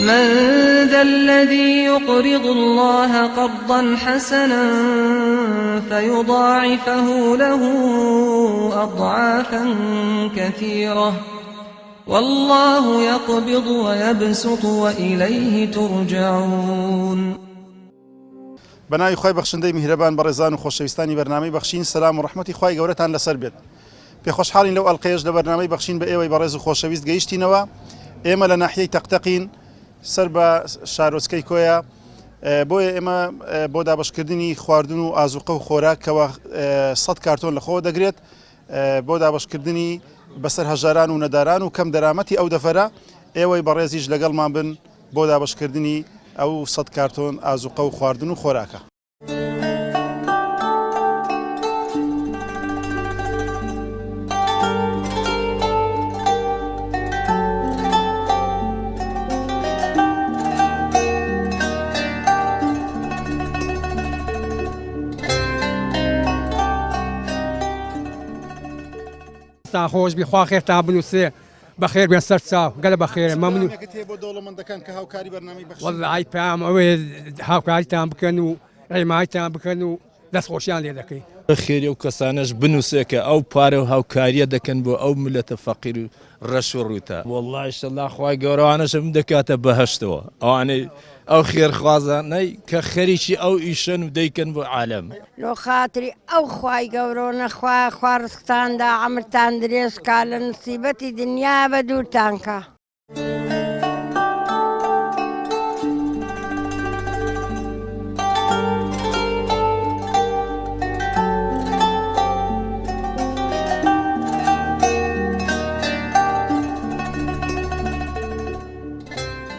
من ذا الذی یقرض اللە قرضا حسنا فیضاعفه له اضعافا کثیرە واللە یقبض ویبسط وإلیه ترجعون. بەناوی خوای بەخشندەی میهرەبان بەڕێزان و خۆشەویستانی بەرنامەی بەخشین سەلام و ڕەحمەتی خوای گەورەتان لەسەر بێت پێخۆشحاڵین لەو ئەڵلقەیەش لە بەرنامەی بەخشین بە ئێوەی بەڕێز و خۆشەویست گەیشتینەوە ئێمە لە ناحیەی تەقتەقین سەر بە شارۆچکەی کۆیە بۆیە ئێمە بۆ دابشکردنی خواردن و ئازوقە و خۆراک کەەوە 100 کارتۆن لەخۆوە دەگرێت بۆ دابشکردنی بەسەر هەژاران و نەداران و کەم دەرامەتی ئەو دەفەرە ئێوەی بەڕێزیش لەگەڵمان بن بۆ دابەشکردنی ئەو سەت کارتۆن ئازوقە و خواردن و خۆراکە. دەستتان خۆش بی خوا خێرتان بنووسێ. بەخێر بێن سەر چاو گەلە بەخێرە مەمنون. پەیامێکت هەیە بۆ دەوڵەمەندەکان کە هاوکاری بەرنامەی بەخشین؟ وەڵی پەیام ئەوەیە هاوکاریتان بکەن و ڕێمایتان بکەن و دەستخۆشیان لێ دەکەین. خێری ئەو کەسانەش بنوسێ کە ئەو پارە و هاوکاریە دەکەن بۆ ئەو میللەتە فەقیر و ڕەش و ڕووتە. وەڵا ئیشەڵا خوای گەورە ئەوانەشم دەکاتە بەهەشتەوە ئەوانەی ئەو خێرخوازانەی کە خەریکی ئەو ئیشەن و دەیکەن بۆ عالەم. لۆ خاتری ئەو خوای گەورۆ نەخوایە خوا ڕزقتان دا عەمرتان درێژ کا لە نسیبەتی دنیا بە دوورتان کا.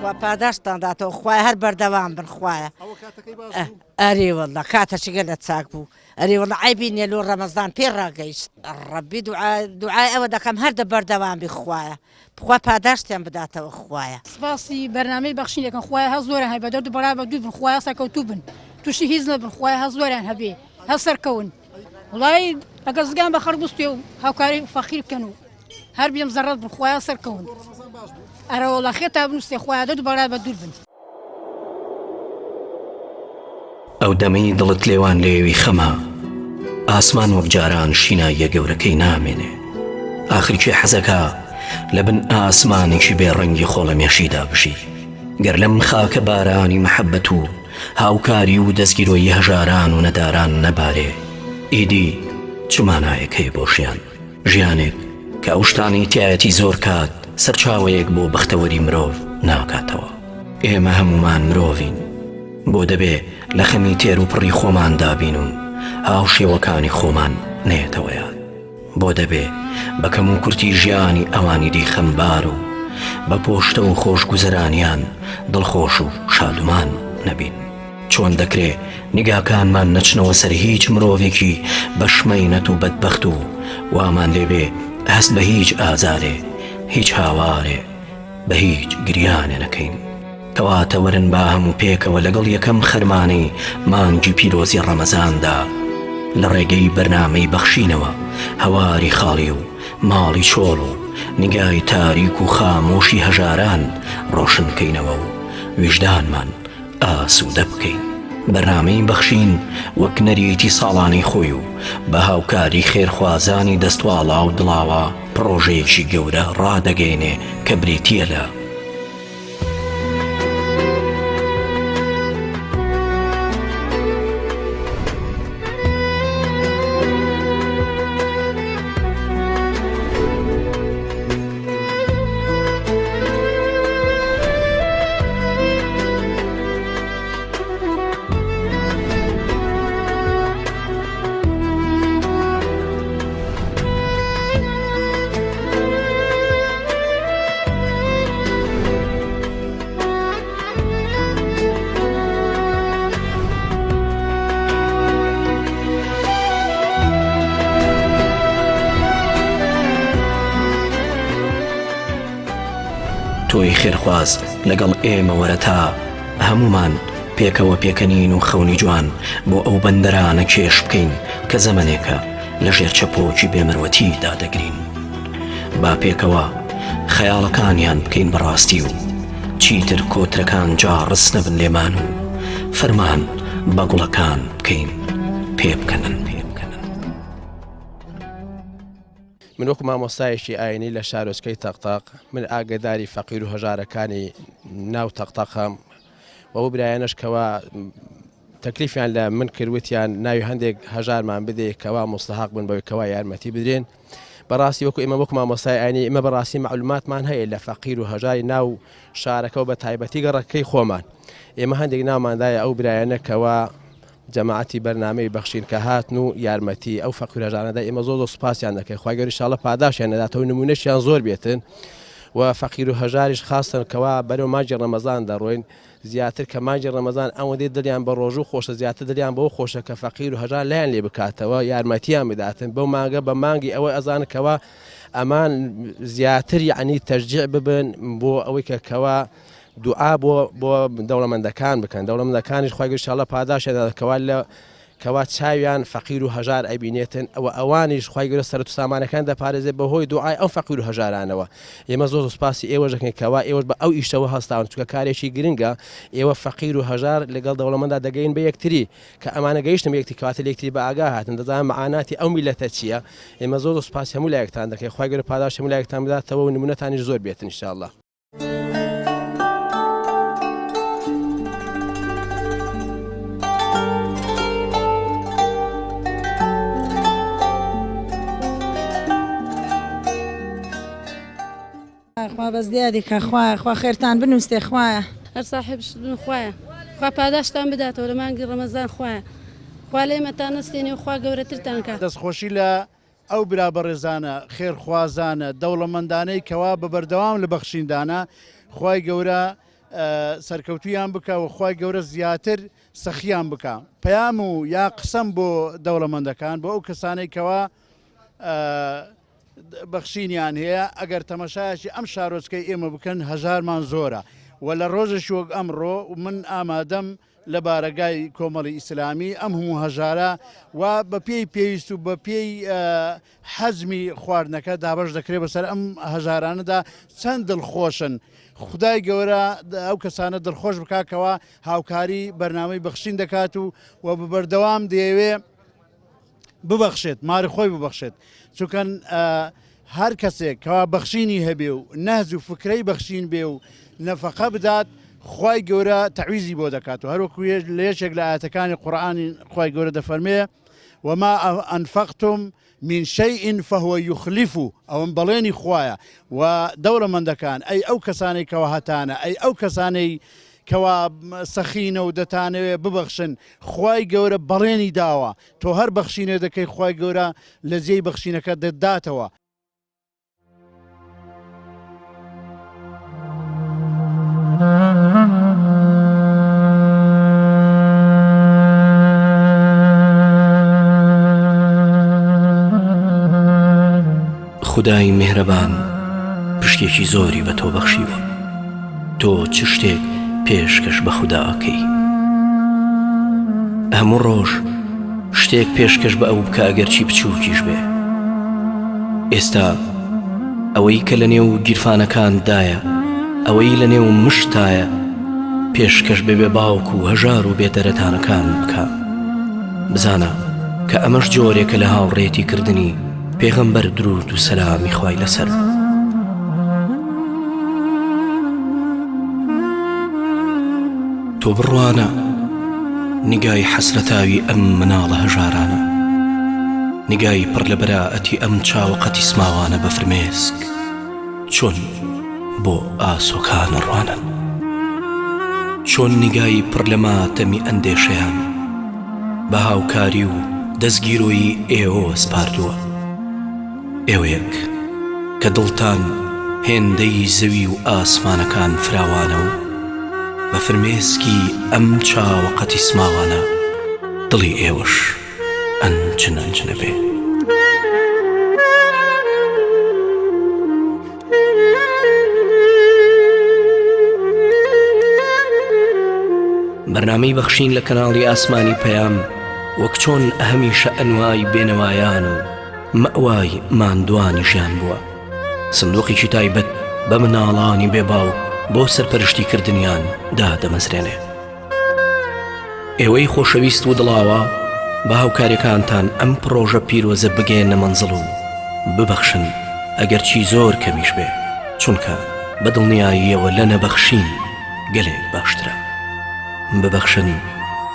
خوا پاداشتتان داتەوە خوایە هەر بەردەوام بن خوایە. ئەوە کاتەکەی باش بوو؟ ئەرێ واللە کاتەکی گەلە چاک بوو ئەرێ واللە عەیبی نیە لۆ ڕەمەزان پێ ڕاگەیشت ڕەبی دوعا دوعای ئەوە دەکەم هەر دە بەردەوام بی خوایە خوا پاداشتیان بداتەوە خوایە. سپاسی بەرنامەی بەخشین دەکەم خوایە هەر زۆریان هەبێ بەدەرد و بەڵا بە دوور بن خوایە سەرکەوتوو بن توشی هیچ نەبن خوایە هەر زۆریان هەبێ هەر سەرکەون وڵی ئەگەر زگان بە خەڵک بستێ و هاوکاری فەقیر بکەن و هەر بێم زەڕەت بن خوایە سەرکەون ئەرەوەڵا خێتا بنووسێ خوایە دەرد و بەڵا بە دوور بن. ئەو دەمەی دڵت لێوان لێوی خەمە ئاسمان وەک جاران شیناییە گەورەکەی نامێنێ ئاخر کێ حەزەکا لە بن ئاسمانێکی بێ ڕەنگی خۆڵەمێشیدا بژی گەر لەم خاکە بارانی مەحەبەت و هاوکاری و دەستگیرۆیی هەژاران و نەداران نەبارێ ئیدی چ مانایەک هەیە بۆ ژیان؟ ژیانێک کە ئەو شتانەی تیایەتی زۆر کات سەرچاوەیەک بۆ بەختەوەری مرۆڤ ناکاتەوە. ئێمە هەموومان مرۆڤین، بۆ دەبێ لە خەمی تێر و پڕی خۆماندا بین و هاوشێوەکانی خۆمان نەیەتەوە یاد؟ بۆ دەبێ بە کەموکورتی ژیانی ئەوانی دی خەمبار و بە پۆشتە و خۆشگوزەرانیان دڵخۆش و شادومان نەبین؟ چۆن دەکرێ نیگاکانمان نەچنەوە سەر هیچ مرۆڤێکی بەشمەینەت و بەدبەخت و وامان لێ بێ هەست بە هیچ ئازارێ، هیچ هاوارێ، بە هیچ گریانێ نەکەین؟ کەواتە وەرن با هەموو پێکەوە لەگەڵ یەکەم خەرمانەی مانگی پیرۆزی ڕەمەزاندا لە ڕێگەی بەرنامەی بەخشینەوە هەواری خاڵی و ماڵی چۆڵ و نیگای تاریک و خامۆشی هەژاران ڕۆشن بکەینەوە و ویژدانمان ئاسوودە بکەین. بەرنامەی بەخشین وەک نەریتی ساڵانەی خۆی و بە هاوکاری خێرخوازانی دەستواڵا و دڵاوا پڕۆژەیەکی گەورە ڕادەگەیەنێ کە بریتییە لە. تۆی خێرخواز لەگەڵ ئێمە وەرە تا هەموومان پێکەوە پێکەنین و خەونی جوان بۆ ئەو بەندەرانە کێش بکەین کە زەمەنێکە لە ژێر چەپۆکی بێمروەتی دادەگرین. با پێکەوە خەیاڵەکانیان بکەین بە ڕاستی و. چیتر کۆترەکان جاڕس نەبن لێمان و فەرمان بە گوڵەکان بکەین پێبکەنن. من وەکو مامۆستایەکی ئاینی لە شارۆچکەی تەقتەق من ئاگەداری فەقیر و هەژارەکانی ناو تەقتەقم و ئەو برایانەش کەوا تەکلیفیان لە من کرد وتیان ناوی هەندێک هەژارمان بدێ کەوا مستحق بن بەوەی کەوا یارمەتی بدرێن بەڕاستی وەکو ئێمە وەکو مامۆستای ئاینی ئێمە بەڕاستی معلوماتمان هەیە لە فەقیر و هەژاری ناو شارەکە و بە تایبەتی گەڕەکەی خۆمان ئێمە هەندێک ناوماندایە ئەو برایانە کەوا جەماعەتی بەرنامەی بەخشین کە هاتن و یارمەتی ئەو فەقیر هەژارانە ئێمە زۆر زۆر سوپاسیان دەکەین خوای گەورە ئینشاءاللە پاداشیان نەداتەوە نمونەشیان زۆر بێتن و فەقیر و هەژاریش خاستن کەوا بەرەو مانگی ڕەمەزان دەڕۆین زیاتر کە مانگی ڕەمەزان ئەوەندەی دڵیان بە ڕۆژوو خۆشە زیاتر دڵیان بەوە خۆشە کە فەقیر و هەژار لایان لێ بکاتەوە یارمەتیان بداتن بەو مانگە بە مانگی ئەوە ئەزانن کەوا ئەمان زیاتر یعنی تەشجیع ببن بۆ ئەوەی کە کەوا دوعا بۆ بۆ دەوڵەمەندەکان بکەن دەوڵەمەندەکانیش خوای گەورە ئینشاءاللە پاداشتیان دەدات کەوا لە کەوا چاویان فەقیر و هەژار ئەبینێتن ئەوە ئەوانیش خوای گەورە سەرەت و سامانەکان دەپارێزێت بەهۆی دوعای ئەو فەقیر و هەژارانەوە ئێمە زۆر زۆر سوپاسی ئێوەش دەکەین کەوا ئێوەش بە ئەو ئیشەوە هەستاون چونکە کارێکی گرنگە ئێوە فەقیر و هەژار لەگەڵ دەوڵەمەندا دەگەین بە یەکتری کە ئەمانە گەیشتن بە یەکتری کەواتە لە یەکتری بە ئاگا هاتن دەزانن مەعاناتی ئەو میللەتە چییە ئێمە زۆر زۆر سوپاسی هەموو لایەکتان دەکەین خوای گەورە پاداشتی هەموو لایەکتان بداتەوە و نمونەتانیش زۆر بێتن ان شاء اللە. خوا بەس دیاری کە خوایە خوا خێرتان بنووسێ خوایە. هەر ساحێب شت بن خوایە خوا پاداشتان بداتەوە لە مانگی ڕەمەزان خوایە خوا لێمەتان نەستێنێ و خوا گەورەترتان کا. دەستخۆشی لە ئەو برا بەڕێزانە، خێرخوازانە، دەوڵەمەندانەی کەوا بە بەردەوام لە بەخشیندانە، خوای گەورە سەرکەوتوویان بکا و خوای گەورە زیاتر سەخیان بکا. پەیام و یا قسەم بۆ دەوڵەمەندەکان، بۆ ئەو کەسانەی کەوا بەخشینیان هەیە، ئەگەر تەمەشایەکی ئەم شارۆچکەی ئێمە بکەن هەژارمان زۆرە و لە ڕۆژێکی وەک ئەمڕۆ من ئامادەم لە بارەگای کۆمەڵی ئیسلامی ئەم هەموو هەژارە وا بە پێی پێویست و بە پێی حەجمی خواردنەکە دابەش دەکرێت بەسەر ئەم هەژارانەدا چەند دڵخۆشن خودای گەورە ئەو کەسانە دڵخۆش بکا کەوا هاوکاری بەرنامەی بەخشین دەکات و و بە بەردەوام دەیەوێ ببەخشێت ماری خۆی ببەخشێت چونکە هەر کەسێک کەوا بەخشینی هەبێ و نەهج و فکرەی بەخشین بێ و نەفەقە بدات خوای گەورە تەعویزی بۆ دەکات و هەروەکو لە یەکێک لە ئاەتەکانی قورئانی خوای گەورە دەفەرمێ وما أنفقتم من شيء فهو يخلفه ئەوەم بەڵێنی خوایە و دەوڵەمەندەکان ئەی ئەو کەسانەی کەوا هەتانە ئەی ئەو کەسانەی کەوا سەخینە و دەتانەوێ ببەخشن خوای گەورە بەڵێنی داوە تۆ هەر بەخشینێ دەکەی خوای گەورە لە جێی بەخشینەکە دەتداتەوە. خودای میهرەبان پشکێکی زۆری بە تۆ بەخشیوە تۆ چ شتێک پێشکەش بە خودا ئەکەی هەموو ڕۆژ شتێک پێشکەش بە ئەو بکە ئەگەرچی بچووکیش بێ ئێستا ئەوەی کە لە نێو گیرفانەکان دایە ئەوەی لە نێو مشتایە پێشکەش بە بێ باوک و هەژار و بێدەرەتانەکان بکە بزانە کە ئەمەش جۆرێکە لە هاوڕێتی کردنی پێغەمبەر درود و سەلامی خوای لەسەر. تۆ بڕوانە نیگای حەسرەتاوی ئەم مناڵە هەژارانە، نیگای پڕ لە بەرائەتی ئەم چاوە قەتیسماوانە بە فرمێسک چۆن بۆ ئاسۆکان ئەڕوانن، چۆن نیگای پڕ لە ماتەمی ئەندێشەیان بە هاوکاری و دەستگیرۆیی ئێوەوە سپاردووە. ئێوەیەک کە دڵتان هێندەی زەوی و ئاسمانەکان فراوانە و بە فرمێسکی ئەم چاوە قەتیسماوانە دڵی ئێوەش ئەنجن ئەنجنە بێ. بەرنامەی بەخشین لە کەناڵی ئاسمانی پەیام وەک چۆن هەمیشە ئەنوای بێنەوایان و مەئوای ماندووانی ژیان بووە. سندوقێکی تایبەت بە مناڵانی بێ باوک بۆ سەرپەرشتیکردنیان دادەمەزرێنێ. ئێوەی خۆشەویست و دڵاوا بە هاوکاریەکانتان ئەم پڕۆژە پیرۆزە بگەیەننە مەنزڵ و ببەخشن ئەگەرچی زۆر کەمیش بێ چونکە بە دڵنیاییەوە لە نەبەخشین گەلێک باشترە ببەخشن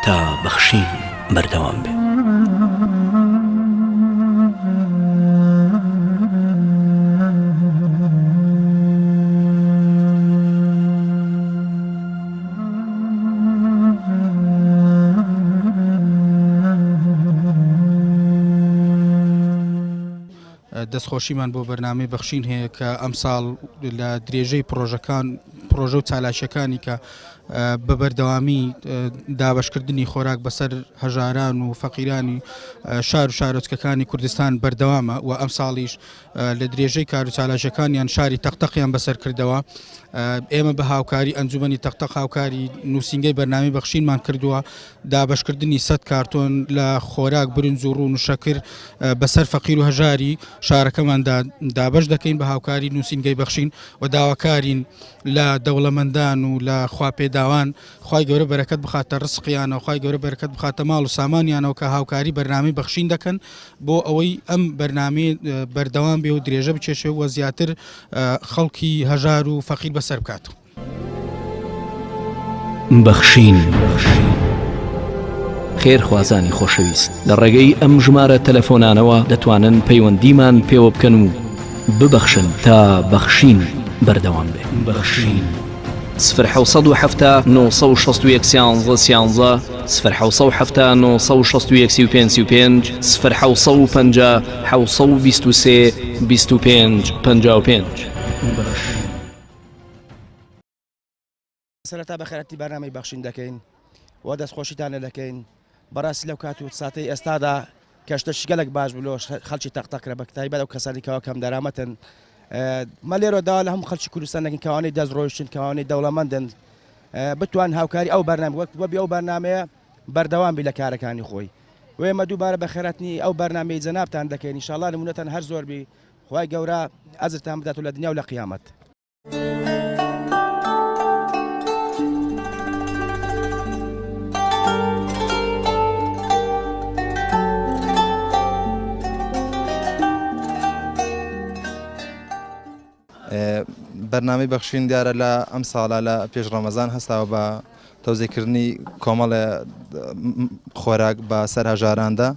تا بەخشین بەردەوام بێ. دەستخۆشیمان بۆ بەرنامەی بەخشین هەیە کە ئەمساڵ لە درێژەی پرۆژەکان پرۆژە و چالاکیەکانی کە بە بەردەوامی دابشکردنی خۆراک بەسەر هەژاران و فەقیرانی شار و شارۆچکەکانی کوردستان بەردەوامە و ئەمساڵیش لە درێژەی کار و چالاکیەکانیان شاری تەقتەقیان بەسەر کردەوە. ئێمە بە هاوکاری ئەنجومەنی تەقتەق هاوکاری نووسینگەی بەرنامەی بەخشینمان کردووە، دابەشکردنی سەد کارتۆن لە خۆراک، برنج و ڕوون و شەکر بەسەر فەقیر و هەژاری شارەکەماندا دابەش دەکەین بە هاوکاری نووسینگەی بەخشین و داواکارین لە دەوڵەمەندان و لە خواپێداوان خوای گەورە بەرەکەت بخاتە ڕزقیانەوە، خوای گەورە بەرەکەت بخاتە ماڵ و سامانیانەوە کە هاوکاری بەرنامەی بەخشین دەکەن بۆ ئەوەی ئەم بەرنامەیە بەردەوام بێ و درێژە بکێشێ و زیاتر خەڵکی هەژار و فەقیر بەسەر بکات. بەخشین. خێرخوازانی خۆشەویست لە ڕێگەی ئەم ژمارە تەلەفۆنانەوە دەتوانن پەیوەندیمان پێوە بکەن و ببەخشن تا بەخشین بەردەوام بێ. بەخشین. سفر 770 961 سیانزە سیانزە سفر 770 961 35 35 سفر 750 723 25 55. سەرەتا بەخێرهاتی بەرنامەی بەخشین دەکەین و دەستخۆشیتان لێ دەکەین بەڕاستی لەو کات و ساتەی ئێستادا کە شتەکی گەلەک باش بوو لۆ خەڵکی تەقتەقرە بە تایبەت ئەو کەسانی کەوا کەم دەرامەتن مە لێرە داوا لە هەموو خەڵکی کوردستان دەکەین کەوانەی دەست ڕۆیشتن کەوانەی دەوڵەمەندن بتوان هاوکاری ئەو بەرنامە وەک وەبی ئەو بەرنامەیە بەردەوام بی لە کارەکانی خۆی و ئێمە دووبارە بەخێرهاتنی ئەو بەرنامەی جەنابتان دەکەین ئینشاڵڵا نمونەتان هەر زۆر بی خوای گەورە ئەجرتان بدات و لە دنیا و لە قیامەت. بەرنامەی بەخشین دیارە لە ئەم ساڵە لە پێش ڕەمەزان هەستاوە بە تەوزیکردنی کۆمەڵێ خۆراک بە سەر هەژاراندا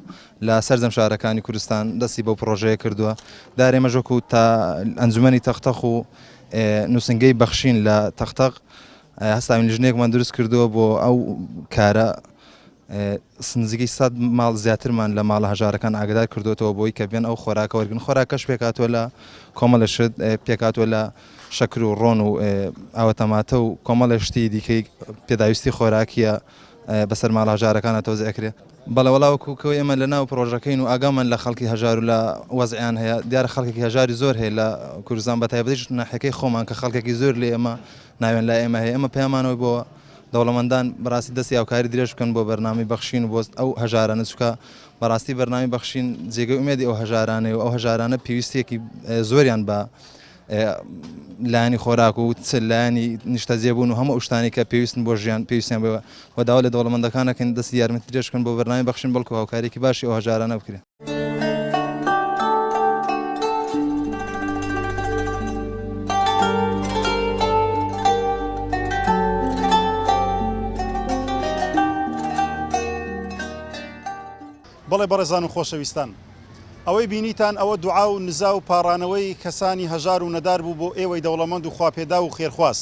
لە سەرجەم شارەکانی کوردستان دەستی بەو پڕۆژەیە کردووە دارێ مەژۆک و تا ئەنجومەنی تەختەخ و نووسنگەی بەخشین لە تەختەق هەستاوین لیژنەیەکمان دروست کردووە بۆ ئەو کارە نزیکەی سەد ماڵ زیاترمان لە ماڵە هەژارەکان ئاگدار کردوێتەوە بۆی کە بێن ئەو خۆراکە وەرگن خۆراکەش پێکاتوە لە کۆمەڵە شت پێکاتوە لە شەکر و ڕۆن و ئاوەتەماتە و کۆمەڵە شتی دیکەی پێداویستی خۆراکیە بەسەر ماڵە هەژارەکانە تەوزیع ئەکرێ. بەڵێ وەڵا وەکو کەوەی ئێمە لە ناو پڕۆژەکەین و ئاگامان لە خەڵکی هەژار و لە وەزعیان هەیە دیارە خەڵکێکی هەژاری زۆر هەیە لە کوردستان بە تایبەتیش ناحیەکەی خۆمان کە خەڵکێکی زۆر لێ ئێمە ناوێن لای ئێمە هەیە ئێمە پەیامانەوەی بۆ دەوڵەمەندان بەڕاستی دەستی هاوکاری درێژ بکەن بۆ بەرنامەی بەخشین و بۆ ئەو هەژارانە چونکە بەڕاستی بەرنامەی بەخشین جێگەی ئومێدی ئەو هەژارانەیە و ئەو هەژارانە پێویستیەکی زۆریان بە لایەنی خۆراک و چ لایەنی نیشتەجێبوون و هەموو ئەو شتانەی کە پێویستن بۆ ژیان پێویستیان بە و داوا لە دەوڵەمەندەکان ئەکەین دەستی یارمەتی درێژ بکەن بۆ بەرنامەی بەخشین بەڵکو هاوکارییەکی باشی ئەو هەژارانە بکرێت. بەڵێ بەڕێزان و خۆشەویستان ئەوەی بینیتان ئەوە دوعا و نزا و پاڕانەوەی کەسانی هەژار و نەدار بوو بۆ ئێوەی دەوڵەمەند و خواپێداو و خێرخواز.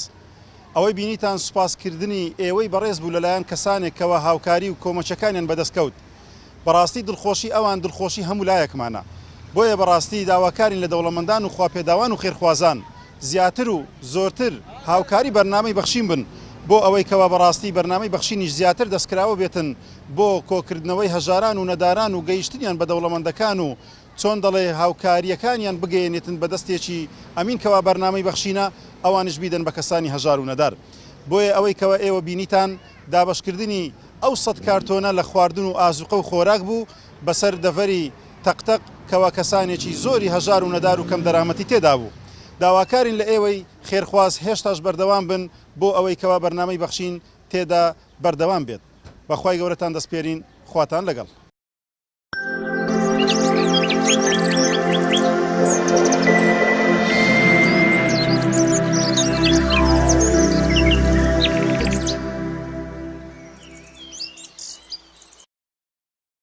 ئەوەی بینیتان سوپاس کردنی ئێوەی بەڕێز بوو لەلایەن کەسانێک کەوا هاوکاری و کۆمەکیەکانیان بەدەست کەوت. بەڕاستی دڵخۆشی ئەوان دڵخۆشی هەموو لایەکمانە. بۆیە بەڕاستی داواکارین لە دەوڵەمەندان و خواپێداوان و خێرخوازان زیاتر و زۆرتر هاوکاری بەرنامەی بەخشین بن بۆ ئەوەی کەوا بەڕاستی بەرنامەی بەخشینیش زیاتر دەستکراوە بێتن بۆ کۆکردنەوەی هەژاران و نەداران و گەیشتنیان بە دەوڵەمەندەکان و چۆن دەڵێ هاوکارییەکانیان بگەیەنێتن بە دەستێکی ئەمین کەوا بەرنامەی بەخشینە ئەوانیش بیدەن بە کەسانی هەژار و نەدار بۆیە ئەوەی کەوا ئێوە بینیتان دابەشکردنی ئەو سەت کارتۆنە لە خواردن و ئازوقە و خۆراک بوو بەسەر دەڤەری تەقتەق کەوا کەسانێکی زۆری هەژار و نەدار و کەم دەرامەتی تێدابوو داواکارین لە ئێوەی. خێرخواز هێشتاش بەردەوام بن بۆ ئەوەی کەوا بەرنامەی بەخشین تێدا بەردەوام بێت. بە خوای گەورەتان دەسپێرین خواتان لەگەڵ.